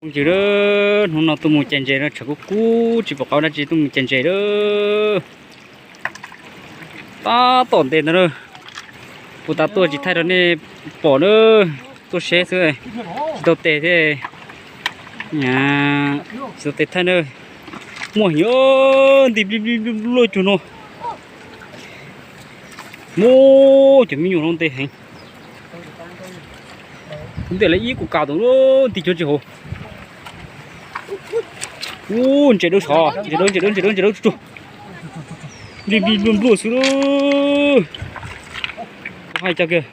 Ntsis lawm, hnub no tuaj mus cais ntses no tshav kub kub tsis pom qab dab tsi tuaj mus cais ntses lawm. Tab tom ntev ntag na, puag ta tuaj tsis thaij rau nej pom na, tuaj seb xwb, tsis tau tes thiab, tsis tau tes thaij na. Muaj heev, nti nplij nplij nploj cuag no. Muaj cov me nyuam no ntev heev. Ntej lawv ib kuv kav tau nti cov tsis hauv. Ub, ntses dawb sov, ntses dawb, ntses dawb, ntses dawb, ntses dawb tsuag tsuag. Nplij nplij nploj nploj xwb lawm. Kuv hais cas kiag.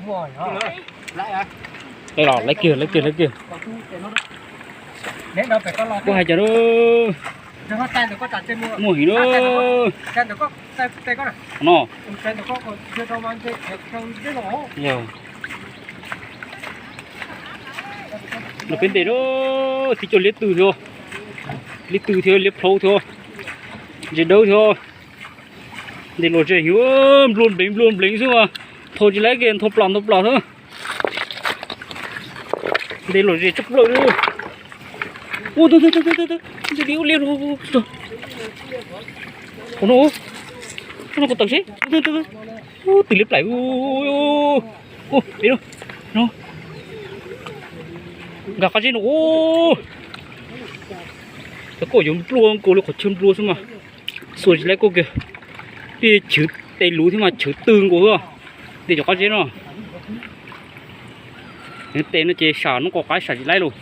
Lawv los lawv kiag, lawv kiag, lawv kiag. Kuv hais cas lawm. Muaj heev lawm. No. Yog. Los peb ntes lawm, tib co liab tw thiab, liab tw thiab, liab plhaub thiab, ntses dawb thiab. Ntes los ze heev, nplua npleev nplua npleev xwb mas, nthau tsis laib kiag, nthau plam nthau plam xwb. Ntes los ze tshaj plaws li. Ub, tus tus tus tus tus, tus tus tus tus, qhov no, qhov no kuv tawm seb, ub, twb liab plaim, ub, ub, ub, no, nkag qab zeb no, ub, cov koj yuav nplua nkaus li qhov chaw nplua xwb mas, xuas tsis laib koj kiag, peb chwv tes luv thiab mas chwv twg nkaus xwb, ntes cov qab zeb no. Nws tes no ces sam hnub qau qaib sam tsis laib lawm.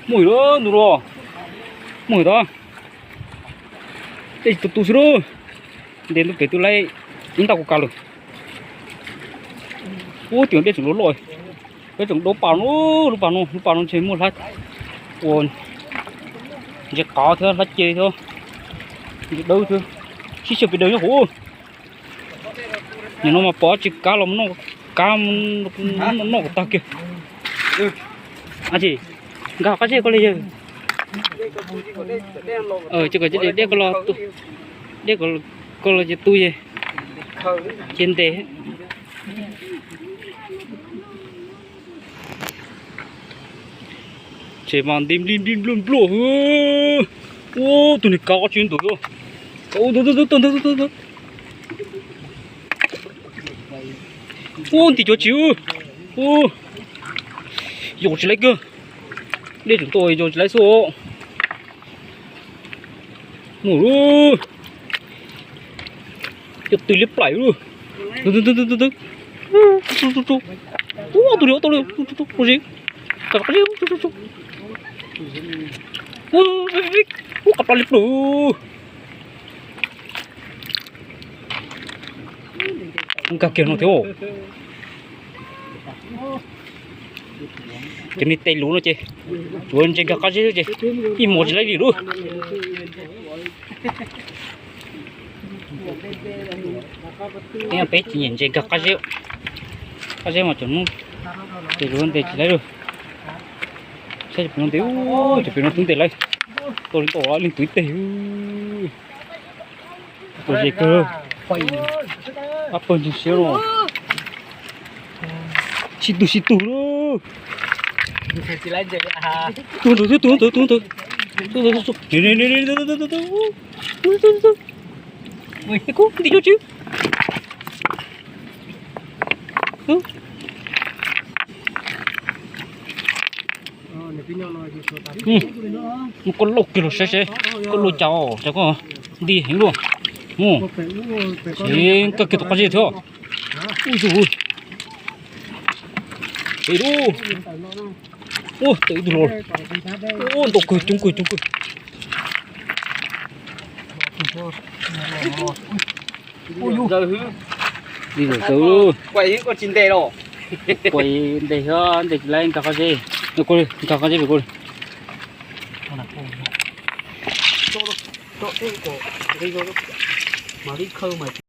Muaj heev lawm ntu los, muaj heev tod. Dej tsis tu tu xwb lauj. Ntes ntu pem twb laib ib nta kuv kav lawm. Ub, tias dej tseem loj loj. Peb tseem dau pas no, lub pas no, lub pas no ntshe muaj hlab ua ntses qav thiab hlab ce thiab, ntses dawb thiab. Sib xyaw pes daws nyob hauv. Nim no mas pom tsis kav los mus noj, kav noj kom tag kiag. Ab tsi, nkag qab zeb koj li yawg. Ces kom dej ko los, dej ko los ces tu ces ntes. Ces mas nti nplij nplij nploj nploj. Ub, tus niag kav qab zeb ntawd. Ub, nti cov tsis. Ub, yos tsis laib kawg. Dej tseem tuaj yos tsis laib xwb. Mus, cov tw liab plaim. Ub, tus niag, tus niag, tus niag, tus niag. Ub, qab plab liab plaim. Nkag kiag no thiab. Cov me tes luv no ces tsuav ntses nkag qab zeb xwb ces ib hmos tsis laib li lawm. Peb tsis nyiam ntses nkag qab zeb, qab zeb mas tseem hnub ces luv ntes tsis laib lawm. Saib cov pem no ntes, cov pem no twb ntes laib, tau li tau leej twg teg. Tus zes kawg, ab pawg ntseeg siab los, sib tug sib tug lauj. Tus ntawd, tus ntawd, tus ntawd, tus ntawd, tus ntawd, nti cov tsis. Koj lauj kiag los saib seb koj lauj cas os, cas koj nti heev luaj. Mus, ces koj kiag tus qab zeb thiab. Ub tus, ub, tawm ib tug los. Ub, ntau kawg, coob kawg, coob kawg. Li lawm tau, kuaj ntes thiab ntes tsis laib, nkag qab zeb, nkag qab zeb pem koj li.